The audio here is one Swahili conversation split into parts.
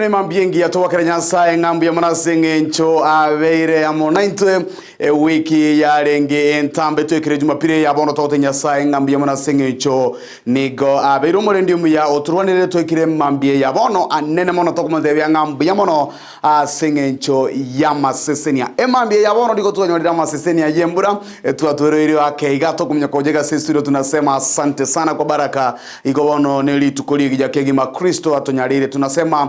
Nemambiengi yatowakera Nyasaye ng'ambu ya manaseng'encho abeire amo naintwe wiki yarenge entambe twekire Jumapili yabono tote Nyasaye ng'ambu ya manaseng'encho nigo abeire omorendi omuya oturwanire twekire mambie yabono anene mono tokomotebia ng'ambu ya mono aseng'encho ya masesenia emambie yabono ndiko twanyorera masesenia yembura twatwereire akeiga tokumnya kojega sisi tunasema asante sana kwa baraka igobono nelitukoli kegima Kristo atonyarire tunasema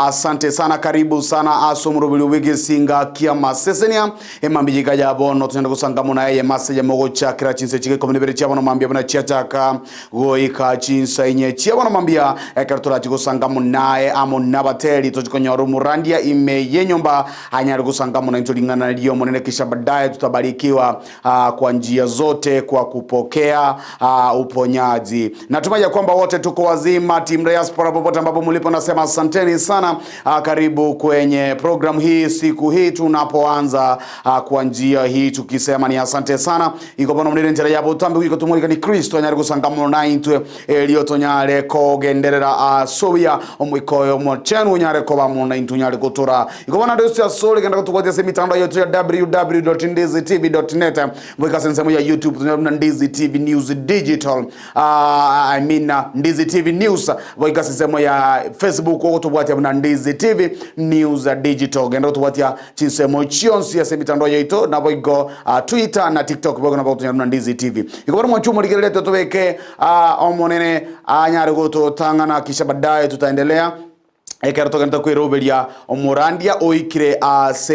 asante sana, karibu sana asomurubili wigi singa kia masesenia emambijika ya bono tunenda kusanga mona yeye mase ya mogocha kira chinse chike komunibere chia bono mambia bona chia chaka goika chinsa inye chia bono mambia ekartora chiko munae amo nabateli tochikonyoru murandia ime yenyomba anyari kusanga mona intolingana liyo monene kisha baadaye tutabarikiwa kwa njia zote kwa kupokea uponyaji. Natumai kwamba wote tuko wazima, team diaspora popote ambapo mlipo nasema asanteni sana. Karibu kwenye program hii siku hii tunapoanza kwa njia hii tukisema ni asante sana. Iko bono mnire njera yabo utambi iko tumulika ni Kristo anyari kusangamo na intwe elio tonyare kogenderera soya omwikoyo mochenu nyare koba mona intu nyare kotora. Iko bona ndio soli kenda kutukwatia semitandao yetu ya www.ndizitv.net mwika sensemo ya YouTube tunaona Ndizi TV News Digital Ndizi TV News mwika sensemo ya Facebook huko tubwatia na Ndizi TV News Digital genda tubwatia chisemo chionsi ya semitandao yetu na boigo Twitter na TikTok bogo na bogo na Ndizi TV iko bona mwachumo likelete tubeke omonene anyare gototangana kisha baadaye tutaendelea ekero togenda kwiroberia omurandia oikire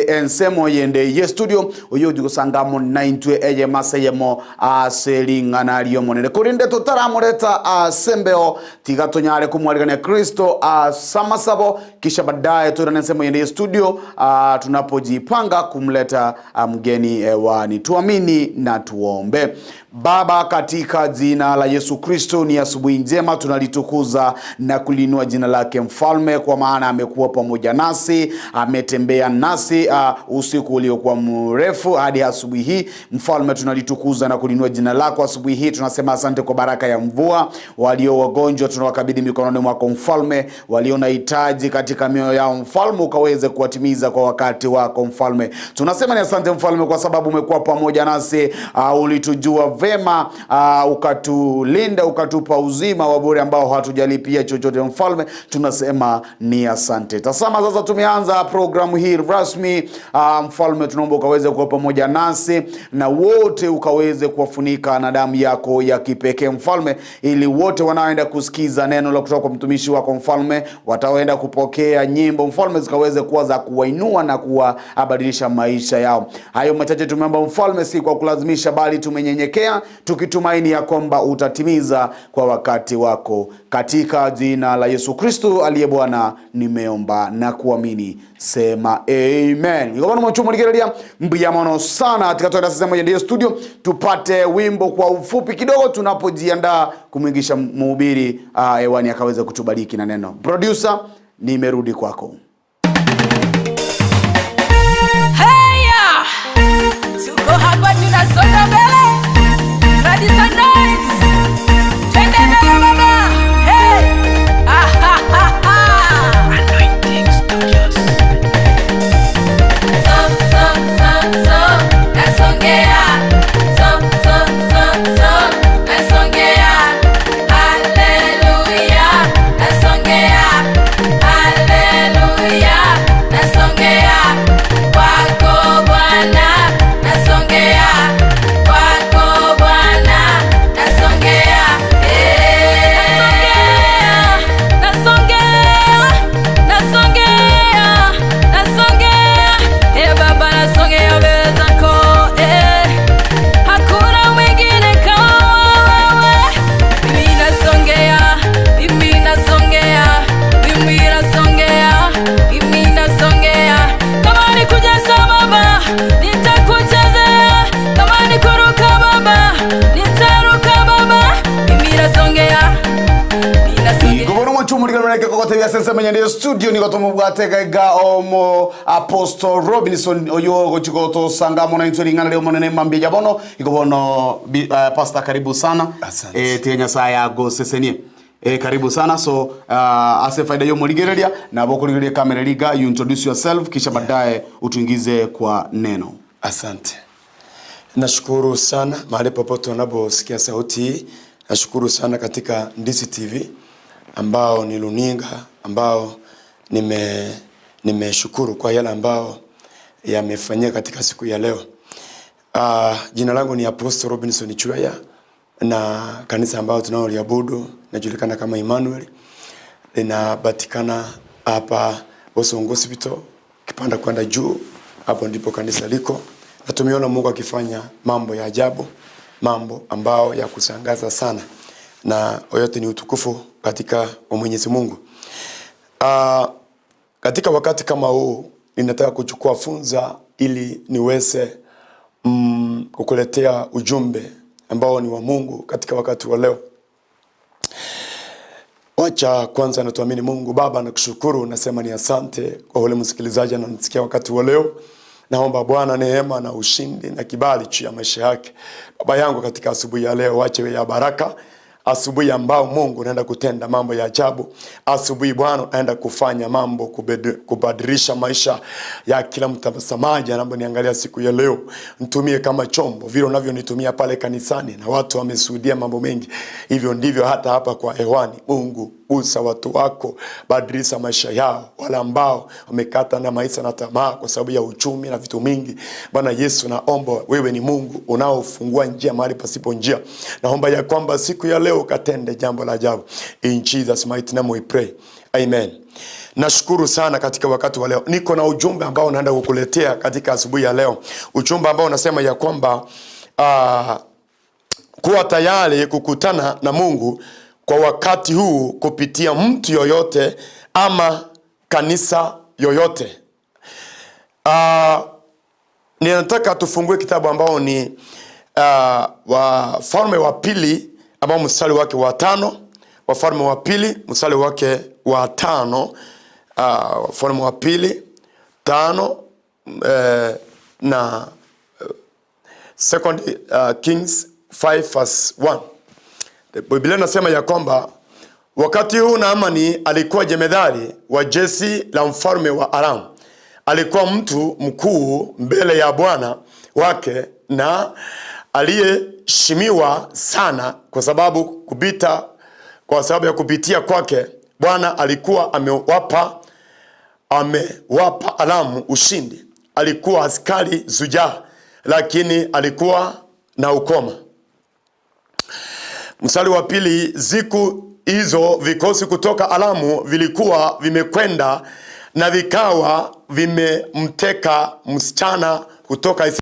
ensemo yende ye studio oyo gusangamo 92 eye maseyemo aselingana lio monene kurinde totaramureta sembeo tigatonyare kumwarigania Kristo samasabo kisha baadaye turane ensemo yende ye studio tunapojipanga kumleta mgeni hewani. Tuamini na tuombe. Baba, katika jina la Yesu Kristo, ni asubuhi njema tunalitukuza na kulinua jina lake mfalme, kwa maana amekuwa pamoja nasi, ametembea nasi usiku uliokuwa mrefu hadi asubuhi hii. Mfalme, tunalitukuza na kulinua jina lako asubuhi hii. Tunasema asante kwa baraka ya mvua. Walio wagonjwa tunawakabidhi mikononi mwako mfalme, walio na hitaji katika mioyo yao mfalme, ukaweze kuwatimiza kwa wakati wako mfalme. Tunasema ni asante mfalme kwa sababu umekuwa pamoja nasi, ulitujua vema, ukatulinda, ukatupa uzima wa bure ambao hatujalipia chochote mfalme. Tunasema ni asante. Tazama sasa tumeanza programu hii rasmi. Mfalme, tunaomba ukaweze kuwa pamoja nasi na wote ukaweze kuwafunika na damu yako ya kipekee mfalme, ili wote wanaoenda kusikiza neno la kutoka kwa mtumishi wako mfalme, wataenda kupokea nyimbo mfalme zikaweze kuwa za kuwainua na kuwabadilisha maisha yao. Hayo machache tumeomba mfalme, si kwa kulazimisha, bali tumenyenyekea tukitumaini ya kwamba utatimiza kwa wakati wako. Katika jina la Yesu Kristo aliye Bwana nimeomba na kuamini, sema amen. Ngobana mwachumo ligerelia mbuya mono sana katika toa sasa moja ndio studio tupate wimbo kwa ufupi kidogo tunapojiandaa kumwingisha mhubiri hewani akaweze kutubariki na neno. Producer, nimerudi kwako. Heya! Tuko hapa tunasonga mbele. Radisson Nights. Twende mbele baba. Hey! Anointing Studios. So so so so nasongea. So so so so nasongea. Hallelujah nasongea. Hallelujah nasongea. Kwako Bwana nasongea. Kwako Bwana nasongea. Nasongea, nasongea, nasongea. Baba nasongea mbele zako. Hakuna mwingine kama wewe. Mimi nasongea, mimi nasongea, mimi nasongea, mimi nasongea. Kama ni kujaza baba, nitakuchezea. Kama ni kuruka baba, nitaruka baba. Mimi nasongea, mimi nasongea. Igobona mwachumo ligerelia kokotebia sense menya studio niko tumubwateka ga omo Apostle Robinson oyo gochikoto sangamo na intolingana leo monene mambia jabono igobono pastor, karibu sana. Asante. Tiga Nyasaye agosesenie. Karibu sana. So ase faida yo morigereria na bokorigereria kamera liga, you introduce yourself kisha baadaye utuingize kwa neno. Asante. Nashukuru sana mahali popote unaposikia sauti hii. Nashukuru sana katika Ndisi TV ambao ni luninga ambao nimeshukuru kwa yale ambao yamefanyika katika siku ya leo. Jina langu ni Apostle Robinson Chweya na kanisa ambao tunaoliabudu linajulikana kama Emmanuel, linapatikana hapa Bosongo Hospital, kipanda kwenda juu, hapo ndipo kanisa liko, na tumeona Mungu akifanya mambo ya ajabu, mambo ambao ya kusangaza sana, na yote ni utukufu katika wa Mwenyezi Mungu. Katika wakati kama huu ninataka kuchukua funza ili niweze kukuletea ujumbe ambao ni wa Mungu katika wakati wa leo. Wacha kwanza na tuamini Mungu. Baba, nakushukuru, nasema ni asante kwa ule msikilizaji ananisikia wakati wa leo. Naomba Bwana neema na ushindi na kibali juu ya maisha yake. Baba yangu, katika asubuhi ya leo, wache iwe ya baraka, asubuhi ambao Mungu unaenda kutenda mambo ya ajabu. Asubuhi Bwana unaenda kufanya mambo kubadilisha maisha ya kila mtazamaji anaponiangalia siku ya leo. Nitumie kama chombo vile unavyonitumia pale kanisani na watu wameshuhudia mambo mengi. Hivyo ndivyo hata hapa kwa hewani. Mungu, gusa watu wako, badilisha maisha yao, wale ambao wamekata na maisha na tamaa kwa sababu ya uchumi na vitu mingi. Bwana Yesu, naomba wewe ni Mungu unaofungua njia mahali pasipo njia. Naomba ya kwamba siku ya leo ukatende jambo la ajabu. In Jesus mighty name we pray. Amen. Nashukuru sana katika wakati wa leo. Niko na ujumbe ambao naenda kukuletea katika asubuhi ya leo. Ujumbe ambao unasema ya kwamba kuwa tayari kukutana na Mungu kwa wakati huu kupitia mtu yoyote ama kanisa yoyote. Ninataka tufungue kitabu ambao ni Wafalme wa Pili ambao mstari wake wa 5. Wafalme wa Pili mstari wake wa 5. Wafalme wa Pili 5 na Second Kings 5 verse 1. Biblia inasema ya kwamba wakati huu Naamani alikuwa jemedari wa jeshi la mfalme wa Aram. Alikuwa mtu mkuu mbele ya bwana wake na aliyeheshimiwa sana kwa sababu ya kupitia kwake Bwana alikuwa amewapa Aramu ushindi. Alikuwa askari shujaa, lakini alikuwa na ukoma. Mstari wa 2, siku hizo vikosi kutoka Aramu vilikuwa vimekwenda na vikawa vimemteka msichana kutoka Israeli,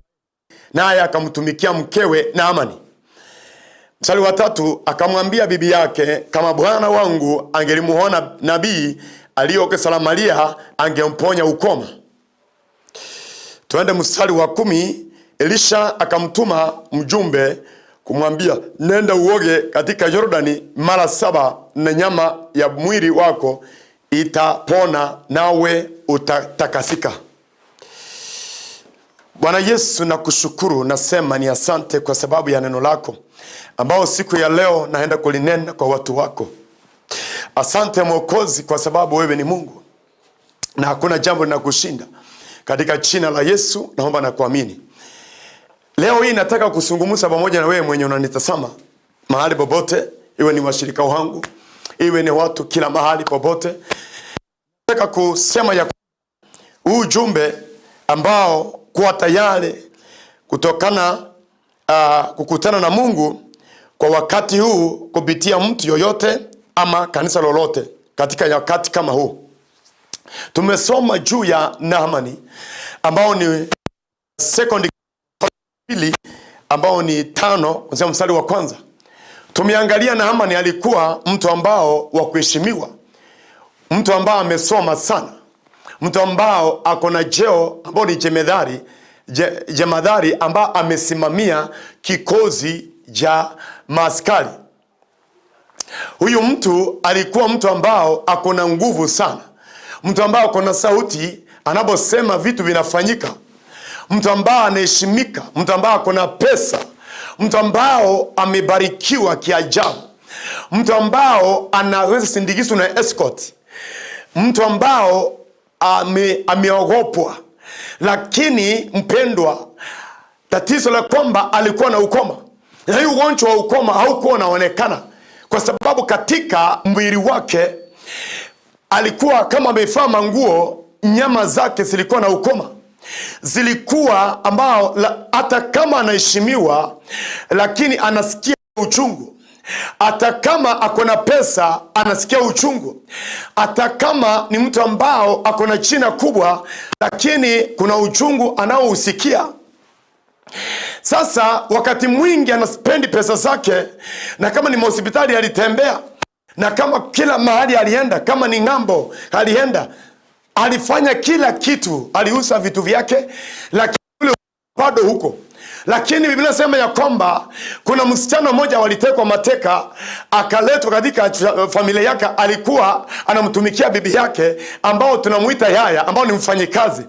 naye akamtumikia mkewe Naamani. Mstari wa 3, akamwambia bibi yake, kama bwana wangu angelimuona nabii aliyoko Samaria angemponya ukoma. Tuende mstari wa 10, Elisha akamtuma mjumbe kumwambia, nenda uoge katika Yordani mara 7 na nyama ya mwili wako itapona nawe utatakasika. Bwana Yesu, nakushukuru, nasema ni asante kwa sababu ya neno lako ambao siku ya leo naenda kulinena kwa watu wako. Asante Mwokozi kwa sababu wewe ni Mungu na hakuna jambo linakushinda. Katika jina la Yesu naomba na kuamini. Leo hii nataka kuzungumza pamoja na wewe mwenye unanitazama mahali popote, iwe ni washirika wangu, iwe ni watu kila mahali popote. Nataka kusema ya ujumbe ambao kuwa tayari kutokana kukutana na Mungu kwa wakati huu kupitia mtu yoyote ama kanisa lolote katika wakati kama huu. Tumesoma juu ya Naamani ambao ni second pili ambao ni 5 kuanzia mstari wa 1. Tumeangalia Naamani alikuwa mtu ambao wa kuheshimiwa, mtu ambao amesoma sana, mtu ambao ako na jeo ambao ni jemadari ambao amesimamia kikosi cha maaskari. Huyu mtu alikuwa mtu ambao ako na nguvu sana, mtu ambao ako na sauti, anaposema vitu vinafanyika, mtu ambao anaheshimika, mtu ambao ako na pesa, mtu ambao amebarikiwa kiajabu, mtu ambao anaweza sindikizwa na escort, mtu ambao ameogopwa. Lakini mpendwa, tatizo la kwamba alikuwa na ukoma, na hii ugonjwa wa ukoma haukuwa unaonekana kwa sababu katika mwili wake alikuwa kama amevaa manguo, nyama zake zilikuwa na ukoma, zilikuwa ambao hata kama anaheshimiwa lakini anasikia uchungu, hata kama ako na pesa anasikia uchungu, hata kama ni mtu ambao ako na china kubwa lakini kuna uchungu anaousikia. Sasa wakati mwingi anaspendi pesa zake, na kama ni hospitali alitembea, na kama kila mahali alienda, kama ni ng'ambo alienda, alifanya kila kitu, aliuza vitu vyake, lakini ule bado huko. Lakini Biblia inasema ya kwamba kuna msichana mmoja walitekwa mateka, akaletwa katika familia yake, alikuwa anamtumikia bibi yake ambao tunamuita Yaya, ambao ni mfanyikazi.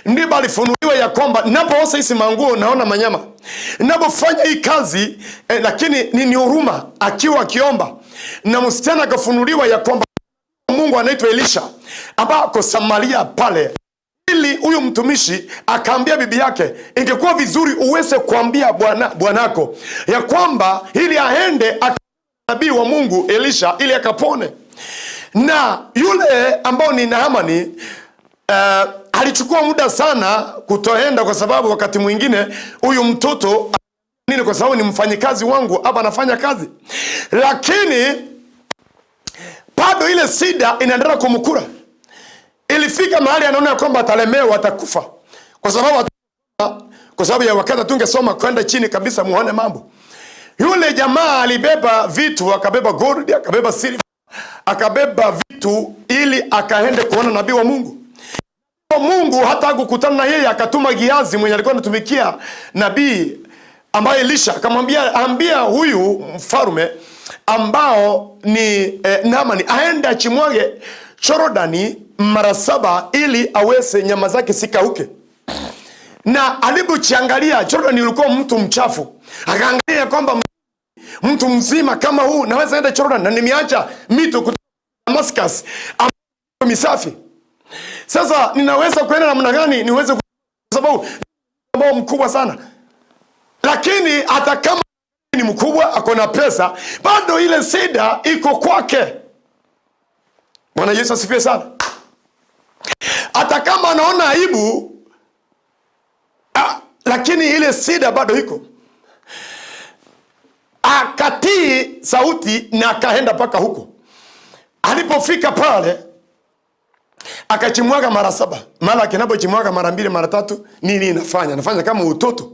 Ndipo alifunuliwa ya kwamba ninapoosa hizi manguo naona manyama, ninapofanya hii kazi lakini ni huruma, akiwa akiomba. Na msichana akafunuliwa ya kwamba Mungu anaitwa Elisha ambao Samaria pale, ili huyu mtumishi akaambia bibi yake, ingekuwa vizuri uweze kuambia bwanako ya kwamba ili aende nabii wa Mungu Elisha ili akapone. Na yule ambao ni Naamani alichukua muda sana kutoenda, kwa sababu wakati mwingine huyu mtoto nini, kwa sababu ni mfanyikazi wangu hapa anafanya kazi, lakini bado ile sida inaendelea kumkura. Ilifika mahali anaona kwamba atalemewa, atakufa, kwa sababu ya wakati tungesoma kwenda chini kabisa muone mambo. Yule jamaa alibeba vitu, akabeba gold, akabeba silver, akabeba vitu ili akaende kuona nabii wa Mungu. Mungu hata hakukutana na yeye, akatuma Giazi mwenye alikuwa anatumikia nabii ambaye Elisha, akamwambia ambia huyu mfalme ambao ni Naamani aende achimwage Jorodani mara 7 ili aweze nyama zake sikauke. Na alipochiangalia Jordan ilikuwa mtu mchafu, akaangalia kwamba mtu mzima kama huu naweza enda Jordan na nimeacha mito kutoka Damascus misafi. Sasa ninaweza kwenda namna gani niweze, kwa sababu ambao mkubwa sana. Lakini hata kama ni mkubwa ako na pesa, bado ile sida iko kwake. Bwana Yesu asifiwe sana. Hata kama anaona aibu, lakini ile sida bado iko. Akatii sauti na akaenda paka huko. Alipofika pale akachimwaga mara 7. Mara kinapochimwaga mara 2 mara 3, nini inafanya? Anafanya kama utoto.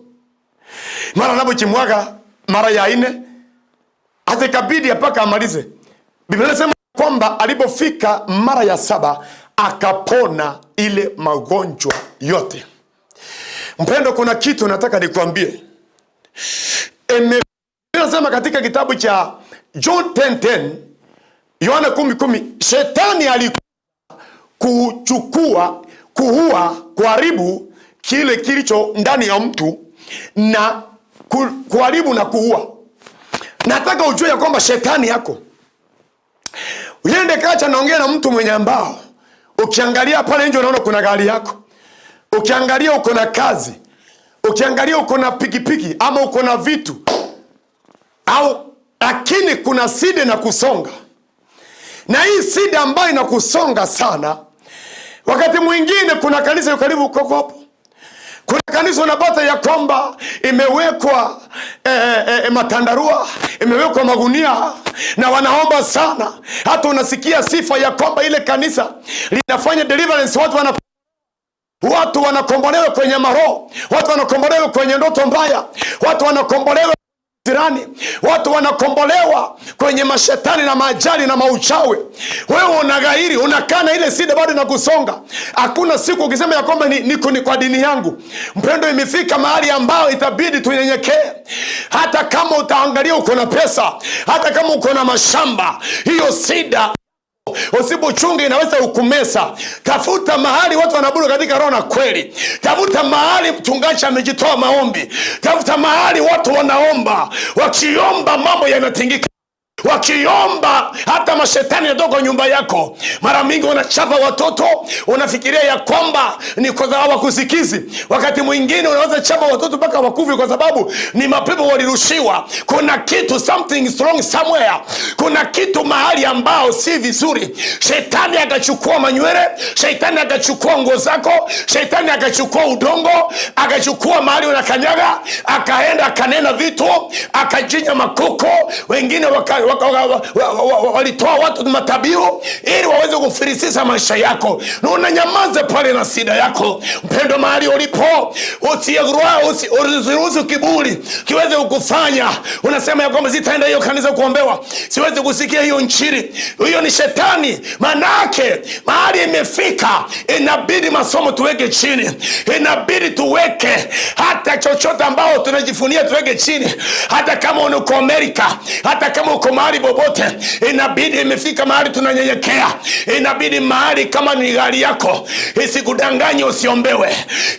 Mara anapochimwaga mara ya 4, hata ikabidi mpaka amalize. Biblia inasema kwamba alipofika mara ya 7 akapona ile magonjwa yote. Mpendo, kuna kitu nataka nikwambie. Inasema katika kitabu cha John 10:10, Yohana 10:10, shetani alikuwa kuchukua, kuua, kuharibu kile kilicho ndani ya mtu na kuharibu na kuua. Nataka ujue ya kwamba shetani yako. Uende kacha naongea na mtu mwenye ambao ukiangalia pale nje unaona kuna gari yako, ukiangalia uko na kazi, ukiangalia uko na pikipiki ama uko na vitu au, lakini kuna sida na kusonga. Na hii sida ambayo inakusonga sana, wakati mwingine kuna kanisa karibu uko hapo, kuna kanisa unapata ya kwamba imewekwa matandarua, imewekwa magunia na wanaomba sana. Hata unasikia sifa ya kwamba ile kanisa linafanya deliverance, watu wanakombolewa kwenye maroho, watu wanakombolewa kwenye ndoto mbaya, watu wanakombolewa tirani, watu wanakombolewa kwenye mashetani na majali na mauchawi. Wewe unagairi, unakana ile sida bado inakusonga. Hakuna siku ukisema ya kwamba niko ni kwa dini yangu. Mpendo, imefika mahali ambao itabidi tunyenyekee. Hata kama utaangalia uko na pesa, hata kama uko na mashamba, hiyo sida usipochunga inaweza ukumesa. Tafuta mahali watu wanaabudu katika roho na kweli. Tafuta mahali mchungaji amejitoa maombi. Tafuta mahali watu wanaomba. Wakiomba mambo yanatingika. Wakiomba hata mashetani yanatoka nyumba yako. Mara mingi wanachapa watoto, unafikiria ya kwamba ni kwa sababu hawakusikizi. Wakati mwingine unaweza chapa watoto mpaka wakufe kwa sababu ni mapepo walirushiwa. Kuna kitu, something is wrong somewhere. Kuna kitu mahali ambao si vizuri. Shetani akachukua manywele, shetani akachukua nguo zako, shetani akachukua udongo, akachukua mahali unakanyaga, akaenda akanena vitu, akajinya makoko. Wengine walitoa watu matabiru ili waweze kufilisisa maisha yako, na unanyamaza pale na shida yako. Mpendo, mahali ulipo, usiruhusu kiburi kiweze kukufanya unasema ya kwamba sitaenda hiyo kanisa kuombewa, siwezi kusikia hiyo injili. Hiyo ni shetani. Manake mahali imefika, inabidi masomo tuweke chini, inabidi tuweke hata chochote ambao tunajifunia tuweke chini. Hata kama uko Amerika, hata kama uko mahali popote, inabidi imefika mahali tunanyenyekea. Inabidi mahali kama ni gari yako isikudanganye usiombewe,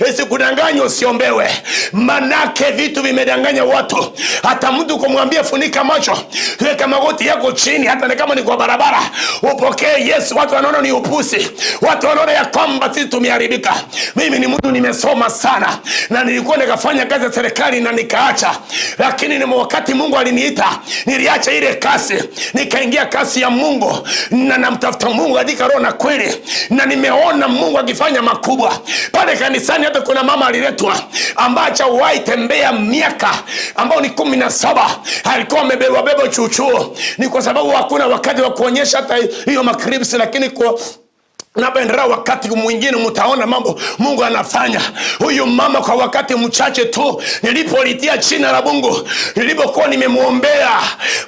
isikudanganye usiombewe. Manake vitu vimedanganya watu. Hata mtu kumwambia funika macho, weka magoti yako chini, hata kama ni kwa barabara, upokee Yesu, watu wanaona ni upusi. Watu wanaona ya kwamba sisi tumeharibika. Mimi ni mtu nimesoma sana, na nilikuwa nikafanya kazi ya serikali na nikaacha, lakini ni wakati Mungu aliniita, niliacha ile kasi, nikaingia kasi ya Mungu, na namtafuta Mungu katika roho na kweli, na nimeona Mungu akifanya makubwa pale kanisani. Hata kuna mama aliletwa ambaye hajawahi tembea miaka ambao ni 17, alikuwa amebeba beba chuchuo. Ni kwa sababu hakuna wakati wa kuonyesha hata hiyo makripsi, lakini kwa napendelea wakati mwingine mtaona mambo Mungu anafanya. Huyu mama kwa wakati mchache tu nilipolitia jina la Mungu, nilipokuwa nimemuombea,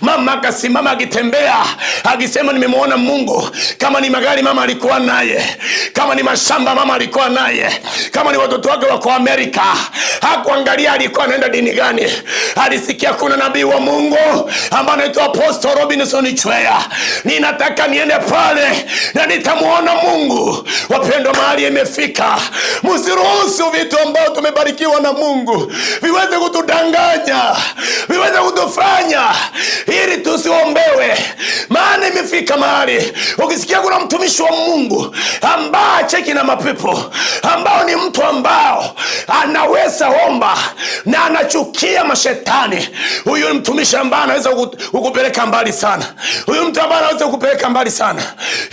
mama akasimama akitembea akisema nimemuona Mungu. Kama ni magari mama alikuwa naye, kama ni mashamba mama alikuwa naye, kama ni watoto wake wako Amerika. Hakuangalia alikuwa anaenda dini gani. Alisikia kuna nabii wa Mungu ambaye anaitwa Apostle Robinson Chweya, ninataka niende pale na nitamuona Mungu. Wapendwa, mahali imefika, msiruhusu vitu ambao tumebarikiwa na Mungu viweze kutudanganya, viweze kutufanya ili tusiombewe. Maana imefika mahali ukisikia kuna mtumishi wa Mungu ambaye cheki na mapepo, ambao ni mtu ambao anaweza omba na anachukia mashetani, huyu ni mtumishi ambaye anaweza kukupeleka mbali sana. Huyu mtu ambaye anaweza kukupeleka mbali sana.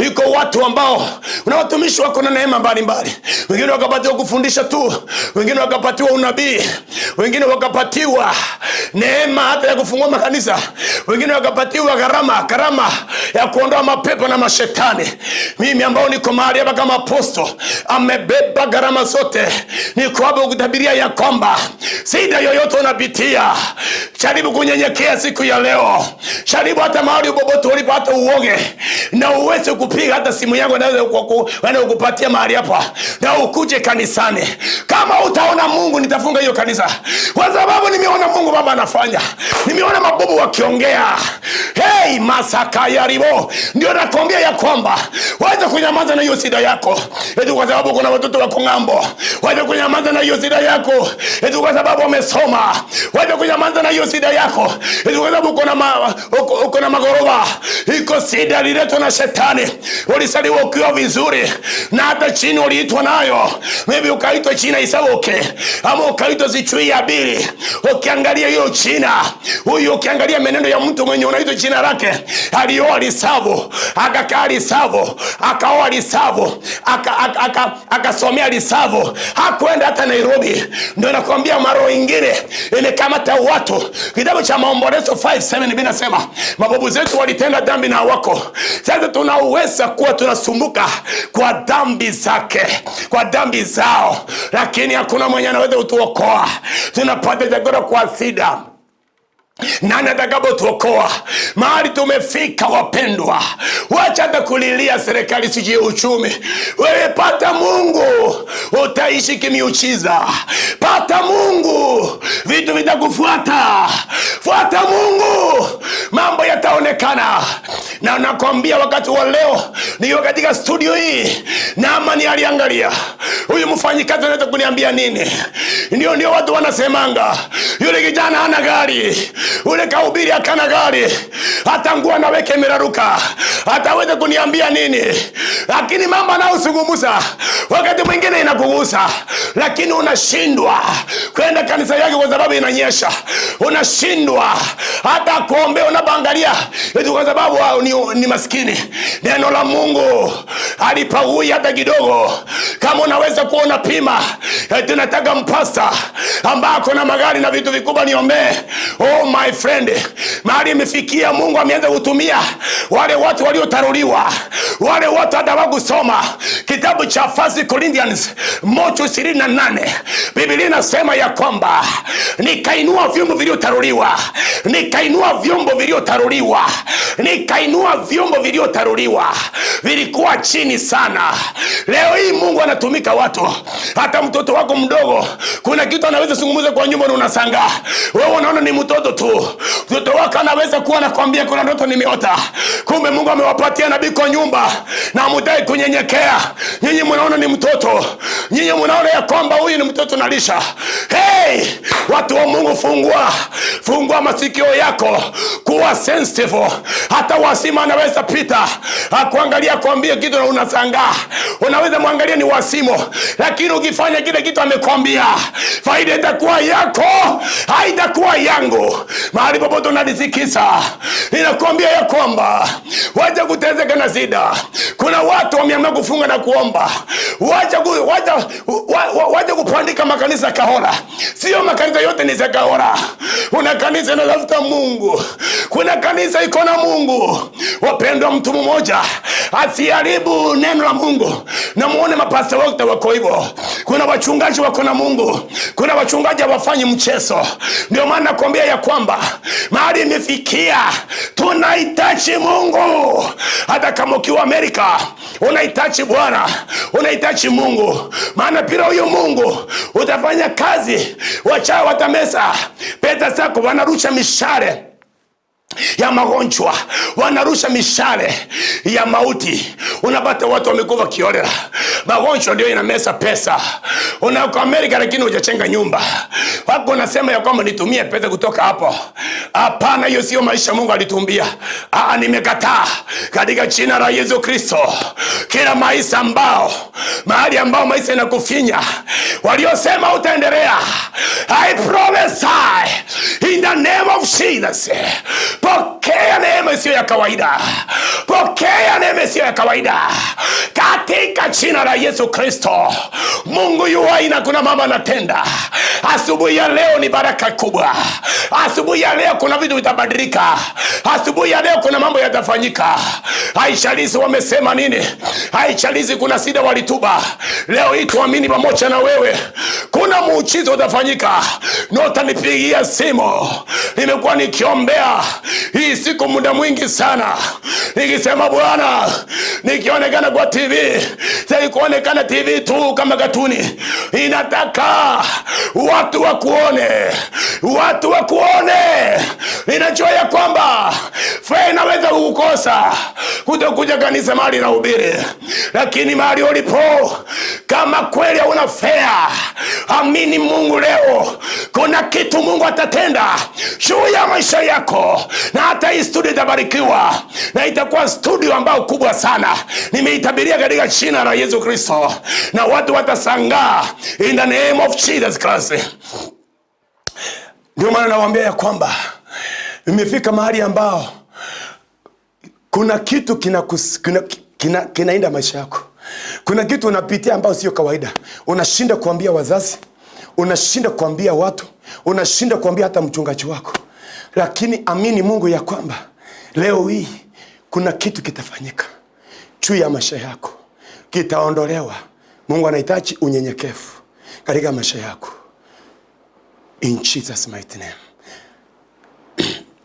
Iko watu ambao na watumishi wako na neema mbalimbali. Wengine wakapatiwa kufundisha tu, wengine wakapatiwa unabii, wengine wakapatiwa neema hata ya kufungua makanisa, wengine wakapatiwa karama ya kuondoa mapepo na mashetani. Mimi ambao niko mahali hapa kama apostle, amebeba gharama zote, niko hapa kutabiria ya kwamba shida yoyote unapitia, jaribu kunyenyekea siku ya leo. Jaribu hata mahali popote ulipo, hata uoge na uweze kupiga hata simu yangu naweza kukupatia mahali hapa, na ukuje kanisani. Kama utaona Mungu, nitafunga hiyo kanisa, kwa sababu nimeona Mungu Baba anafanya, nimeona mabubu wakiongea. Hey, masaka ya ribo, ndio nakwambia ya kwamba wacha kunyamaza na hiyo shida yako eti kwa sababu kuna watoto wako ng'ambo. Wacha kunyamaza na hiyo shida yako eti kwa sababu wamesoma. Wacha kunyamaza na hiyo shida yako eti kwa sababu uko na magorofa. Iko shida ililetwa na shetani. Ulisaliwa ukiwa vizuri, na hata chini uliitwa nayo. Maybe ukaitwa China Isawoke, ama ukaitwa sichui ya Bili. Ukiangalia hiyo China, huyu ukiangalia menendo ya mtu mwenye unaitwa jina lake, alioa Lisavu, akakaa Lisavu, akaoa Lisavu, akasomea Lisavu, hakwenda hata Nairobi. Ndio nakwambia mara nyingine imekamata watu. Kitabu cha Maombolezo 5:7 binasema mababu zetu walitenda dhambi na wako. Sasa tunaweza kuwa tunasumbuka kwa dhambi zake, kwa dhambi zao, lakini hakuna mwenye anaweza kutuokoa. Tunapata chakula kwa shida. Nani atakapotuokoa? Mahali tumefika wapendwa, wacha hata kulilia serikali sijui uchumi. Wewe pata Mungu, utaishi kimiujiza. Pata Mungu, vitu vitakufuata. Fuata Mungu, mambo yataonekana. Na nakwambia wakati wa leo nikiwa katika studio hii, Naamani aliangalia huyu mfanyikazi anaweza kuniambia nini? Ndio watu wanasemanga yule kijana hana gari, ule kahubiri akana gari. Hata nguo anaweka imeraruka, hataweza kuniambia nini. Lakini mama anaozungumza wakati mwingine inakugusa, lakini unashindwa kwenda kanisa yake kwa sababu inanyesha. Unashindwa hata kuombea, unapoangalia eti kwa sababu ni maskini. Neno la Mungu halipaui hata kidogo. Kama unaweza kuona pima, eti nataka mpasta ambaye ako na magari na vitu vikubwa niombee. Oh my friend, mahali imefikia, Mungu ameanza kutumia wale watu waliotaruliwa, wale watu hata hawakusoma. Kitabu cha 1 Corinthians 1:28, Biblia inasema ya kwamba nikainua vyombo vilivyotaruliwa, nikainua vyombo vilivyotaruliwa, nikainua vyombo vilivyotaruliwa, vilikuwa chini sana. Leo hii Mungu anatumika watu. Hata mtoto wako mdogo, kuna kitu anaweza zungumza kwa nyumba na unashangaa. Wewe unaona ni mtoto tu. Mtoto wako anaweza kuwa anakuambia kuna ndoto nimeota. Kumbe Mungu amewapatia nabii kwa nyumba na hamtaki kunyenyekea. Nyinyi mnaona ni mtoto. Nyinyi mnaona ya kwamba huyu ni mtoto nalisha. Hey, watu wa Mungu, fungua. Fungua masikio yako. Kuwa sensitive. Hata wasima anaweza pita akuangalia kuambia kitu na unashangaa. Unaweza muangalia ni wasimo, lakini ukifanya kile kitu amekwambia, faida itakuwa yako, haitakuwa yangu. Mahali popote unanisikisa, ninakwambia ya kwamba wacha kuteseka na shida. Kuna watu wameamua kufunga na kuomba. Wacha kupandika makanisa kahora. Sio makanisa yote ni za kahora. Kuna kanisa inatafuta Mungu. Kuna kanisa iko na Mungu. Wapendwa, mtu mmoja asiharibu neno la Mungu. Na muone mapasta wote wako hivyo. Kuna wachungaji wako na Mungu. Kuna wachungaji hawafanyi mchezo. Ndio maana nakwambia ya kwamba mahali imefikia tunahitaji Mungu. Hata kama ukiwa Amerika unahitaji Bwana, unahitaji Mungu. Maana bila huyo Mungu utafanya kazi, wachawi watameza pesa zako, wanarusha mishale ya magonjwa, wanarusha mishale ya mauti. Unapata watu wamekufa kiholela. Magonjwa ndio inameza pesa. Unako Amerika lakini hujachenga nyumba. Wako unasema ya kwamba nitumie pesa kutoka hapo. Hapana, hiyo sio maisha Mungu alitumbia. Nimekataa katika jina la Yesu Kristo. Kila maisha ambao, mahali ambao maisha inakufinya, waliosema utaendelea, I prophesy in the name of Jesus. Pokea neema isiyo ya kawaida. Pokea neema isiyo ya kawaida katika jina la Yesu Kristo. Mungu yu hai na kuna mama anatenda. Asubuhi ya leo ni baraka kubwa. Asubuhi ya leo kuna vitu vitabadilika. Asubuhi ya leo kuna mambo yatafanyika. Haijalishi wamesema nini, haijalishi kuna shida walituba, leo hii tuamini pamoja na wewe kuna muujiza utafanyika. Na utanipigia simu. Nimekuwa nikiombea hii siku muda mwingi sana, nikisema Bwana, nikionekana kwa TV, sasa kuonekana TV tu kama katuni. Inataka watu wakuone, watu wakuone. Ninajua ya kwamba fea inaweza kukukosa kutokuja kanisa mahali na ubiri, lakini mahali ulipo kama kweli hauna fea, amini Mungu leo kuna kitu Mungu atatenda juu ya maisha yako, na hata hii studio itabarikiwa na itakuwa studio ambayo kubwa sana. Nimeitabiria katika jina la Yesu Kristo, na watu watashangaa in the name of Jesus Christ. Ndio maana nawaambia ya kwamba imefika mahali ambao kuna kitu kinaenda maisha yako. Kuna kitu unapitia ambao sio kawaida. Unashinda kuambia wazazi, unashinda kuambia watu, unashinda kuambia hata mchungaji wako. Lakini amini Mungu ya kwamba leo hii kuna kitu kitafanyika juu ya maisha yako, kitaondolewa. Mungu anahitaji unyenyekevu katika maisha yako. In Jesus mighty name.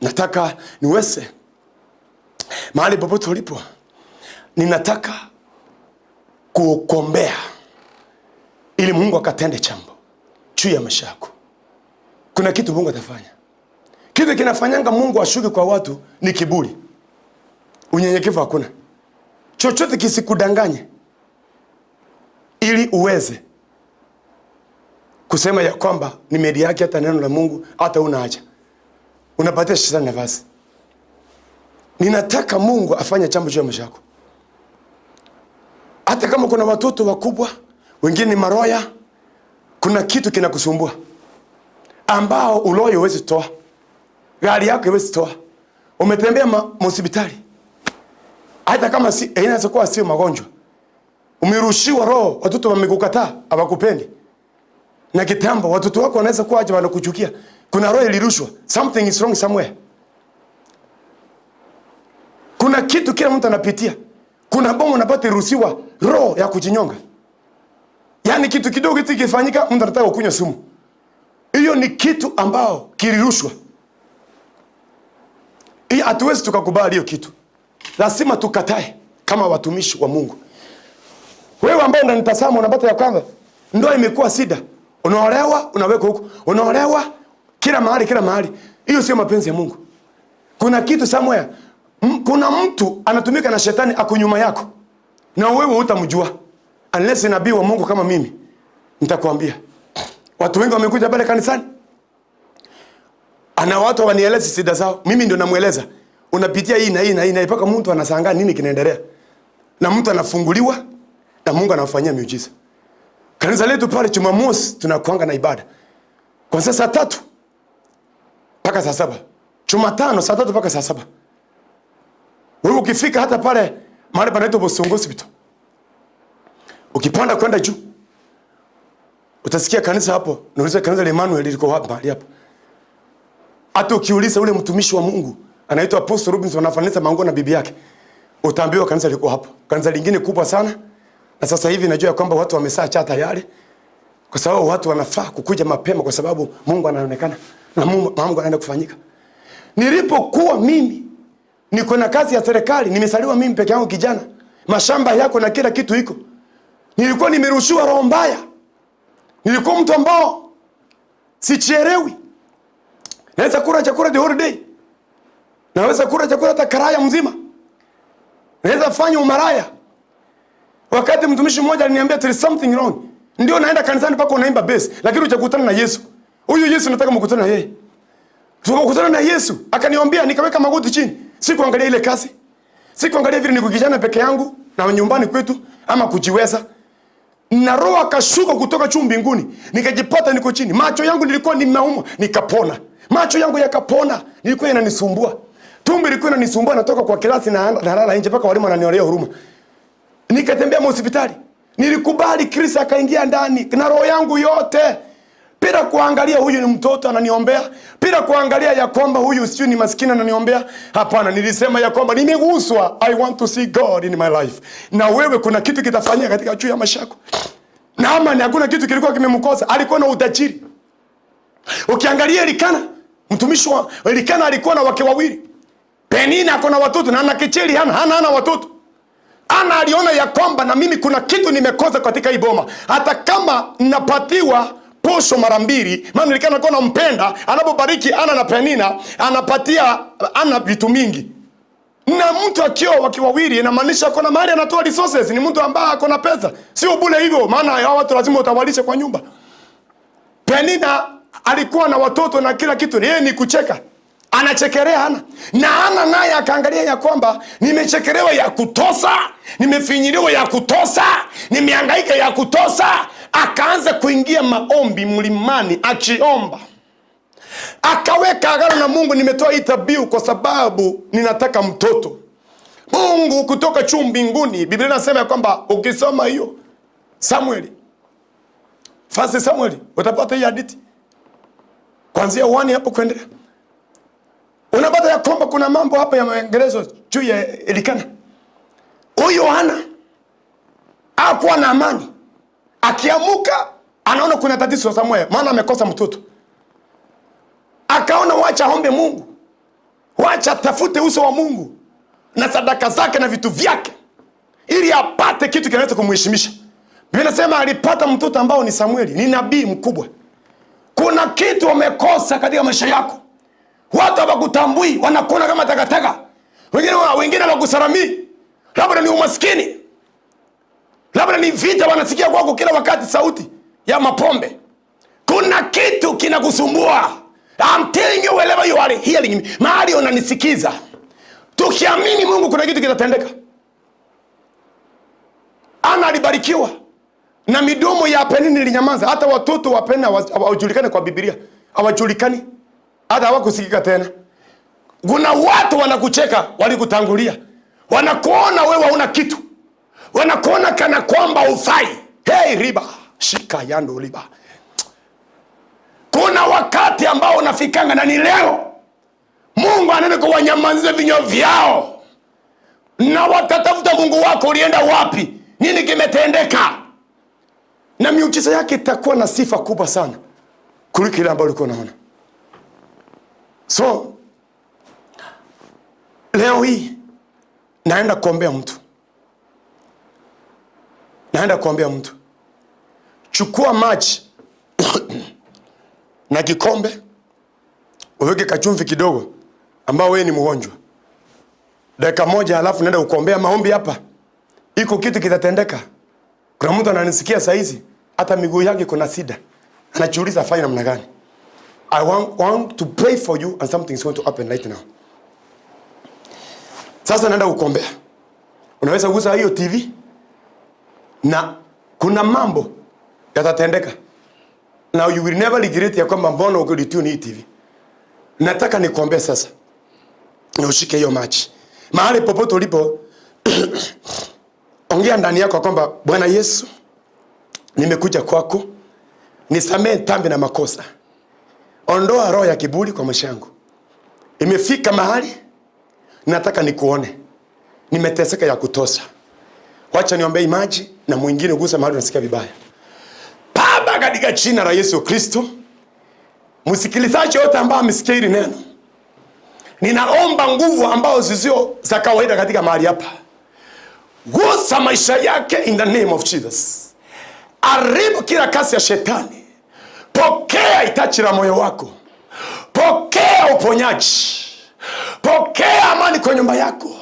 Nataka niweze mahali popote ulipo, ninataka kukuombea ili Mungu akatende jambo juu ya maisha yako. Kuna kitu Mungu atafanya. Kitu kinafanyanga Mungu ashuke kwa watu ni kiburi. Unyenyekevu hakuna. Chochote kisikudanganye ili uweze kusema ya kwamba nimediaki hata neno la Mungu, hata una haja. Unapatia shetani nafasi. Ninataka Mungu afanye jambo juu ya maisha yako. Hata kama kuna watoto wakubwa, wengine ni maroya, kuna kitu kinakusumbua ambao uloyo huwezi toa, gari yako huwezi toa, umetembea hospitali, hata kama si, inaweza kuwa sio magonjwa, umerushiwa roho, watoto wamekukataa, hawakupendi. Na kitambo watoto wako wanaweza kuwa aje wanakuchukia. Kuna roho ilirushwa, something is wrong somewhere. Kuna kitu kila mtu anapitia. Kuna bomu unapata iruhusiwa roho ya kujinyonga. Yaani kitu kidogo kitu kifanyika, mtu anataka kunywa sumu. Hiyo ni kitu ambao kilirushwa. Hii hatuwezi tukakubali hiyo kitu. Lazima tukatae kama watumishi wa Mungu. Wewe ambaye unanitazama unapata ya kwamba ndoa imekuwa sida. Unaolewa, unawekwa huko. Unaolewa kila mahali, kila mahali. Hiyo sio mapenzi ya Mungu. Kuna kitu somewhere. Kuna mtu anatumika na shetani ako nyuma yako. Na wewe hutamjua. Unless nabii wa Mungu kama mimi nitakwambia. Watu wengi wamekuja pale kanisani. Ana watu wanieleza shida zao. Mimi ndio namueleza. Unapitia hii na hii na hii na mpaka mtu anashangaa nini kinaendelea. Na mtu anafunguliwa na Mungu anamfanyia miujiza. Kanisa letu pale Jumamosi tunakuanga na ibada. Kuanzia saa 3 mpaka saa 7. Jumatano saa 3 mpaka saa 7. Wewe ukifika hata pale mahali panaitwa Bosongo Hospital, ukipanda kwenda juu utasikia kanisa hapo. Nauliza kanisa la Emmanuel liko wapi mahali hapo? Hata ukiuliza ule mtumishi wa Mungu anaitwa Apostle Robinson, anafananisa manguo na bibi yake, utaambiwa kanisa liko hapo. Kanisa lingine kubwa sana. Na sasa hivi najua kwamba watu wamesaa cha tayari, kwa sababu watu wanafaa kukuja mapema, kwa sababu Mungu anaonekana na Mungu anaenda kufanyika. Nilipokuwa mimi niko na kazi ya serikali, nimesaliwa mimi peke yangu kijana, mashamba yako na kila kitu iko. Nilikuwa nimerushiwa roho mbaya. Nilikuwa mtu ambao sichelewi. Naweza kula chakula the whole day. Naweza kula chakula hata karaya mzima. Naweza fanya umaraya. Wakati mtumishi mmoja aliniambia there is something wrong. Ndio naenda kanisani pako unaimba bass, lakini hujakutana na Yesu. Huyu Yesu nataka mkutane na yeye. Tukakutana na Yesu, akaniombea nikaweka magoti chini. Sikuangalia ile kazi. Sikuangalia vile niko kijana peke yangu na nyumbani kwetu ama kujiweza. Na roho akashuka kutoka juu mbinguni. Nikajipata niko chini. Macho yangu nilikuwa nimeumwa, nikapona. Macho yangu yakapona, nilikuwa inanisumbua. Tumbo ilikuwa inanisumbua, natoka kwa klasi na nalala nje mpaka walimu wananionea huruma. Nikatembea hospitali. Nilikubali Kristo akaingia ndani na roho yangu yote. Bila kuangalia huyu ni mtoto ananiombea, bila kuangalia ya kwamba huyu sijui ni maskini ananiombea. Hapana, nilisema ya kwamba nimeguswa, I want to see God in my life. Na wewe kuna kitu kitafanyika katika juu ya maisha yako. Naamani hakuna kitu kilikuwa kimemkosa, alikuwa na utajiri. Ukiangalia Elikana, mtumishi wa Elikana alikuwa na wake wawili. Penina ako na watoto na Ana hana hana watoto. Ana aliona ya kwamba na mimi kuna kitu nimekosa katika hii boma. Hata kama napatiwa posho mara mbili, maana Elikana alikuwa anampenda, anapobariki Ana na Penina, anapatia Ana vitu mingi. Na mtu akioa wake wawili inamaanisha kuna mahali anatoa resources, ni mtu ambaye ako na pesa. Sio bure hivyo, maana hao watu lazima utawalishe kwa nyumba. Penina alikuwa na watoto na kila kitu, yeye ni kucheka. Anachekelea Ana. Na Ana naye akaangalia ya kwamba nimechekelewa ya kutosa, nimefinyiliwa ya kutosa, nimehangaika ya kutosa. Akaanza kuingia maombi mlimani akiomba. Akaweka agano na Mungu, nimetoa hii dhabihu kwa sababu ninataka mtoto. Mungu kutoka juu mbinguni, Biblia inasema kwamba ukisoma hiyo Samueli, First Samuel, utapata hii hadithi. Kuanzia 1 hapo kuendelea. Unapata ya kwamba kuna mambo hapa yameongelezwa juu ya Elikana. Huyu Hana hakuwa na amani. Akiamuka anaona kuna tatizo Samuel, maana amekosa mtoto. Akaona wacha aombe Mungu. Wacha tafute uso wa Mungu na sadaka zake na vitu vyake ili apate kitu kinaweza kumheshimisha. Biblia inasema alipata mtoto ambao ni Samueli, ni nabii mkubwa. Kuna kitu umekosa katika maisha yako. Watu hawakutambui, wanakuona kama takataka. Wengine hawakusalamii. Labda ni umaskini. Labda ni vita wanasikia kwako kila wakati, sauti ya mapombe. Kuna kitu kinakusumbua. I'm telling you wherever you are hearing me. Mahali unanisikiza. Tuki Ukiamini Mungu kuna kitu kitatendeka. Ana alibarikiwa na midomo ya Penina ilinyamaza. Hata watoto wa Penina hawajulikani kwa Biblia, hawajulikani, hata hawakusikika tena. Kuna watu wanakucheka, walikutangulia, wanakuona wewe hauna kitu, wanakuona kana kwamba ufai. Hey, riba shika yando riba. Kuna wakati ambao unafikanga, na ni leo Mungu anaenda kuwanyamazia vinywa vyao, na watatafuta Mungu wako, ulienda wapi, nini kimetendeka? Na miujiza yake itakuwa na sifa kubwa sana kuliko ile ambayo ulikuwa unaona. So leo hii naenda kuombea mtu. Naenda kuombea mtu. Chukua maji na kikombe, uweke kachumvi kidogo, ambao wewe ni mgonjwa. Dakika moja, alafu naenda kuombea maombi hapa. Iko kitu kitatendeka. Kuna mtu ananisikia saa hizi, hata miguu yake kuna shida. Anajiuliza afanye namna gani. I want to pray for you and something is going to happen right now. Sasa naenda kukuombea. Unaweza kugusa hiyo TV na kuna mambo yatatendeka. Now you will never regret ya kwamba mbona ulitune hii TV. Nataka nikuombee sasa. Na ushike hiyo maji. Mahali popote ulipo, ongea ndani yako kwamba Bwana Yesu, nimekuja kwako, nisamehe dhambi na makosa. Ondoa roho ya kiburi kwa maisha yangu. Imefika mahali nataka nikuone. Nimeteseka ya kutosha. Wacha niombee maji na mwingine gusa mahali unasikia vibaya. Baba, katika jina la Yesu Kristo, msikilizaji wote ambao amesikia hili neno, ninaomba nguvu ambao zisio za kawaida katika mahali hapa. Gusa maisha yake in the name of Jesus. Aribu kila kasi ya shetani. Pokea itachi la moyo wako. Pokea uponyaji. Pokea amani kwa nyumba yako.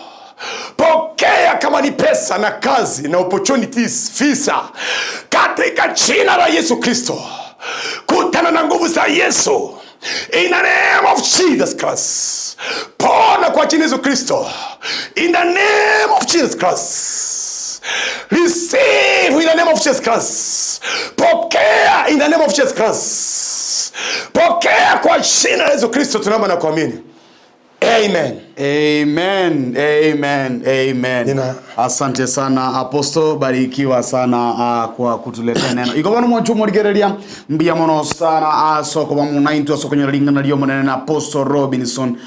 Pokea kama ni pesa na kazi na opportunities, visa. Katika jina la Yesu Kristo. Kutana na nguvu za Yesu. In the name of Jesus Christ. Pona kwa jina Yesu Kristo. In the name of Jesus Christ. Receive in the name of Jesus Christ. Pokea in the name of Jesus Christ. Pokea kwa jina la Yesu Kristo, tunaomba na kuamini. Amen. Amen. Amen. Amen. Asante sana Apostle, barikiwa sana kwa kutuletea neno. Iko bano mwancho morigereria mbia mono sana soko ba munaintu soko nyoringa lio monene na Apostle Robinson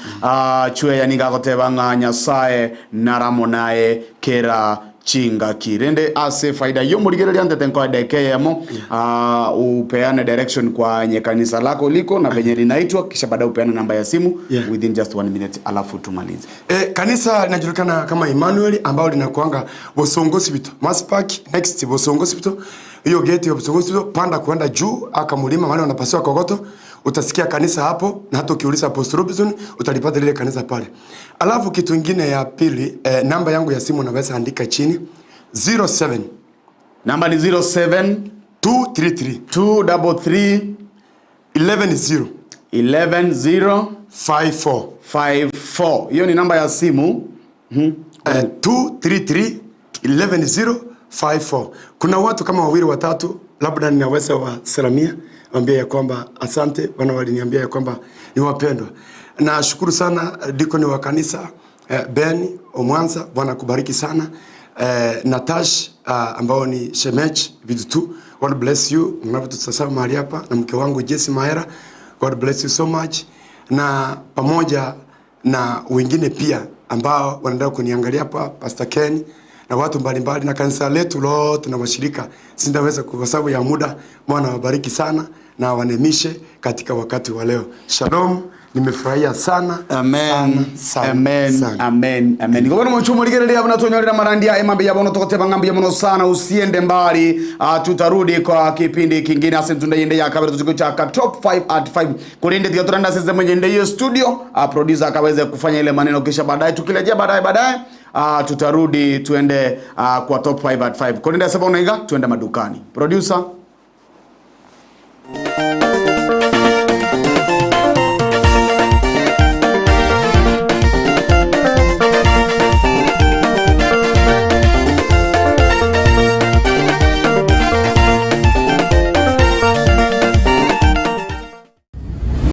chwe yaniga goteba nga Nyasaye naramonaye kera chinga kirende ase faida yo morigereria ndete nko dekeyemo upeane direction kwa nye kanisa lako liko na venye linaitwa, kisha baadaye upeane namba ya simu within just 1 minute alafu tumalize. Kanisa linajulikana kama Emmanuel, ambao linakuanga Bosongo Hospital, Mass Park next Bosongo Hospital. Hiyo gate ya Bosongo Hospital panda kwenda juu aka mlima mahali wanapasua kokoto, utasikia kanisa hapo, na hata ukiuliza Apostle Robinson utalipata lile kanisa pale. Alafu kitu kingine ya pili, namba yangu ya simu unaweza andika chini 07. Namba ni 07 233 233 110 110 54 54. Hiyo ni namba ya simu. 233 110 54. Kuna watu kama wawili watatu labda ninaweza wasalamia, waambie ya kwamba asante, wana waliniambia ya kwamba ni wapendwa. Nashukuru sana dikoni wa kanisa Ben Omwanza, Bwana kubariki sana. Natash ambao ni Shemech Vidutu, God bless you. Mnapotutazama mahali hapa, na mke wangu Jesse Mahera, God bless you so much. Na pamoja na wengine pia ambao wanaendelea kuniangalia hapa, Pastor Ken na watu mbalimbali na kanisa letu lote na washirika. Sitaweza kwa sababu ya muda. Bwana awabariki sana na awanemishe katika wakati wa leo. Shalom, nimefurahia sana. Amen. Sana, amen. sana. Amen. Amen. Ngobona mchumo ligerelia bana tonyorera marandia emambe yabono tokoteba ngambi yabono sana, usiende mbali. Tutarudi kwa kipindi kingine asentunde yende ya kabla tuchiko cha top 5 at 5. Kulinde tukaturanda sisi mwenye ndiyo studio, producer akaweze kufanya ile maneno, kisha baadaye tukirejea baadaye tutarudi tuende kwa top 5 at 5. Kulinde sasa unaiga tuende madukani. Producer.